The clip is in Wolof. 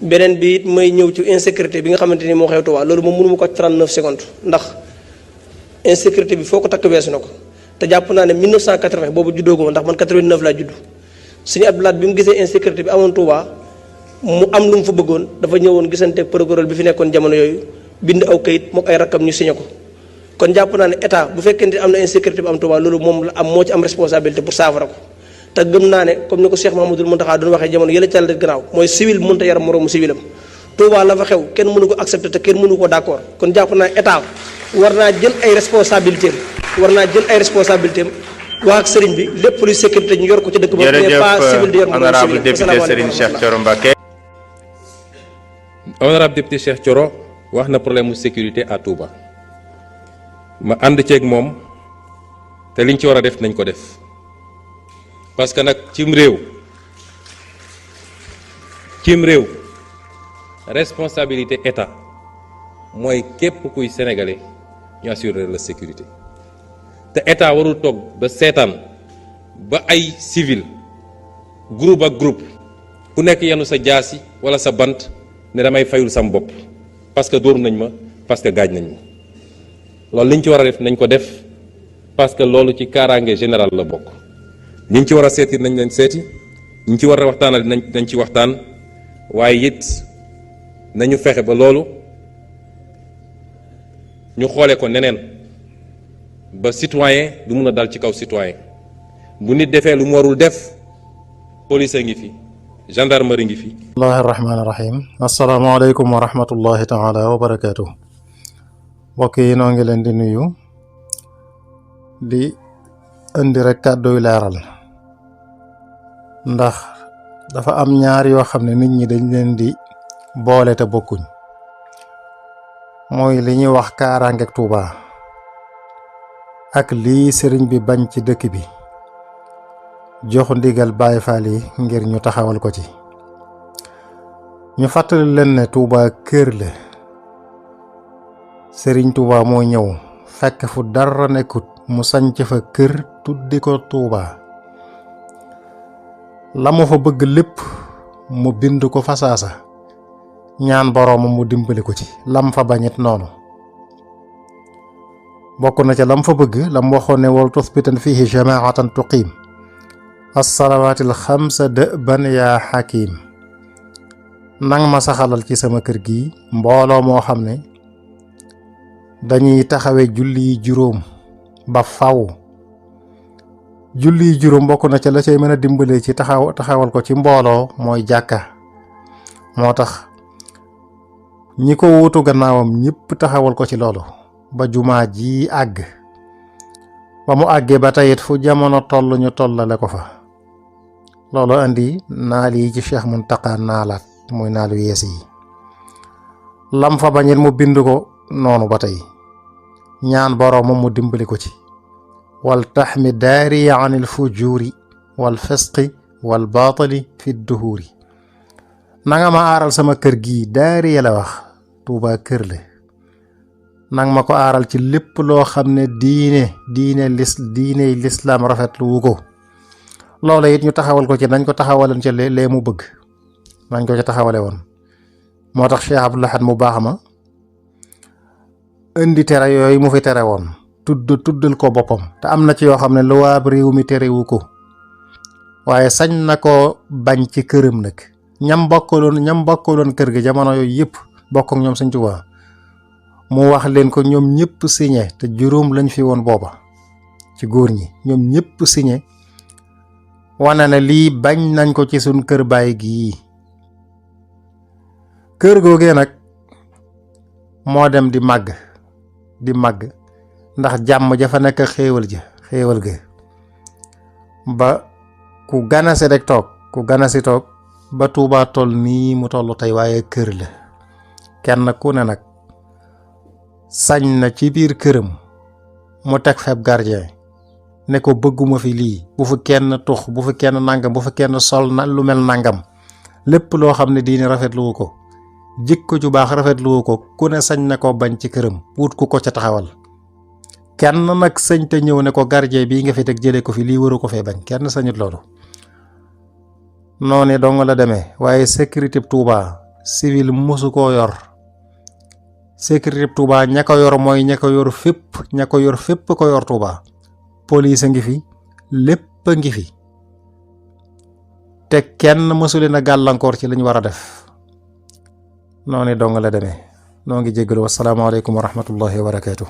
beneen bi it may ñëw ci insécurité bi nga xamante ni moo xew Touba loolu moom mënu ma ko 39 secondes ndax insécurité bi foo ko takk weesu na ko te jàpp naa ne 1980 boobu juddooguma ndax man 89 laa judd suñu Abdoulaye bi mu gisee insécurité bi amoon Touba mu am lu mu fa bëggoon dafa ñëwoon gisante procureur bi fi nekkoon jamono yooyu bind aw kayit mook ay rakkam ñu signé ko kon jàpp naa ne état bu fekkente am na insécurité bi am Touba loolu moom la am moo ci am responsabilité pour saafara ko te gëm naa ne comme ni ko Cheikh Mahamadul Muntaxa doon waxee jamono yële càll gannaaw mooy civil mënta yaram moroomu civilam Touba la fa xew kenn mënu ko accepter te kenn mënu ko d'accord kon jàpp naa état war naa jël ay responsabilités wax ak sëriñ bi lépp luy sécurité ñu yor ko ci dëkk ba mais pas civil di yor honorable député Serigne Cheikh Thioro Mbacké. Honorable député Cheikh Thioro wax na problème mu sécurité à Touba ma ànd ceeg moom te liñ ci war a def nañ ko def parce que nag cim réew responsabilité état mooy képp kuy sénégalais ñu assurer la sécurité te état warul toog ba seetaan ba ay civil groupe ak groupe ku nekk yenu sa jaasi wala sa bant ne damay fayul sam bopp parce que dóor nañ ma parce que gaaj nañ ma loolu liñ ci war a def nañ ko def parce que loolu ci kaaraange général la bokk ñi ci war a seeti nañ leen seeti ñi ci war a waxtaanal nañ ci waxtaan waaye it nañu fexe ba loolu ñu xoole ko neneen ba citoyen du mun a dal ci kaw citoyen bu nit defee lu mu warul def police a ngi fi gendarmerie ngi fi. bismillahi rahmaani rahim asalaamaaleykum wa rahmatullahi taala wa barakaatu. mbokk yi noo ngi leen di nuyu di indi rek kàdduy leeral ndax dafa am ñaar yoo xam ne nit ñi dañ leen di boole te bokkuñ mooy li ñuy wax kaaraangeeg Touba ak lii sëriñ bi bañ ci dëkk bi jox ndigal Baay Faal yi ngir ñu taxawal ko ci ñu fàttali leen ne Touba kër la sëriñ Touba moo ñëw fekk fu dara nekkut mu sanc fa kër tuddi ko Touba la mu fa bëgg lépp mu bind ko fa saasa ñaan boroomam mu dimbali ko ci lam fa bañit noonu bokk na ca lam fa bëgg lam waxoon ne wal tusbitan fihi jamaatan tuqiim as-salawaatil xamsa dëban yaa xakiim nang ma saxalal ci sama kër gi mbooloo moo xam ne dañuy taxawe julli juróom ba faw julli juróom bokk na ca la cay mën a dimbale ci taxawal ko ci mbooloo mooy jàkka moo tax ñi ko wuutu gannaawam ñëpp taxawal ko ci loolu ba jumaa ji àgg ba mu àggee ba tayit fu jamono toll ñu tollale ko fa loolu andi naal yi ci Cheikh Muntaqa naalaat muy naalu yees yi lam fa bañit mu bind ko noonu ba tey ñaan boroomam mu dimbali ko ci wal taxmi daari anil fujuri wal fisqi wal baatili fi duhuri nanga ma aaral sama kër gii daari la wax Tuuba kër la nang ma ko aaral ci lépp loo xam ne diine lislaam rafetlu wu ko loola it ñu taxawal ko ci nañ ko taxawalan ca lee mu bëgg nañ ko ca taxawale woon moo tax Cheikh Abdoul Ahad mu baax ma indi tere yooyu mu fi tere woon tuddal ko boppam te am na ci yoo xam ne lu waa réew mi terewu ko waaye sañ na ko bañ ci këram nag ñam bokkaloon kër gi jamono yooyu yëpp bokk ak ñoom Sëñ Tuubaa mu wax leen ko ñoom ñëpp signé te juróom lañ fi woon booba ci góor ñi ñoom ñëpp signé wane ne lii bañ nañ ko ci suñ kër baay gii kër googee nag moo dem di màgg ndax jàmm ja fa nekk xéewal ga ba ku ganasi rek toog ba Tuubaa toll nii mu toll tey waaye kër la kenn ku ne nag sañ na ci biir këram mu teg feb gardien ne ko bëgguma fi lii bu fi kenn tux bu fi kenn nangam bu fi kenn sol na lu mel nangam lépp loo xam ne diine rafetluwu ko jikko ju baax rafetluwu ko ku ne sañ na ko bañ ci këram wut ku ko ca taxawal kenn nag sañ te ñëw ne ko gardien bii nga fi teg jëlee ko fi lii waru ko fee bañ kenn sañut loolu noonu dong la demee waaye sécurité Touba civil mosu koo yor sécurité Touba ña ko yor mooy ña ko yor fépp ko yor Touba police a ngi fi lépp a ngi fi te kenn mësu leen a gàllankoor ci lañ war a def noonu dong la demee noo ngi jéggalu wasalaamaaleykum wa rahmatullahi wa barakaatu.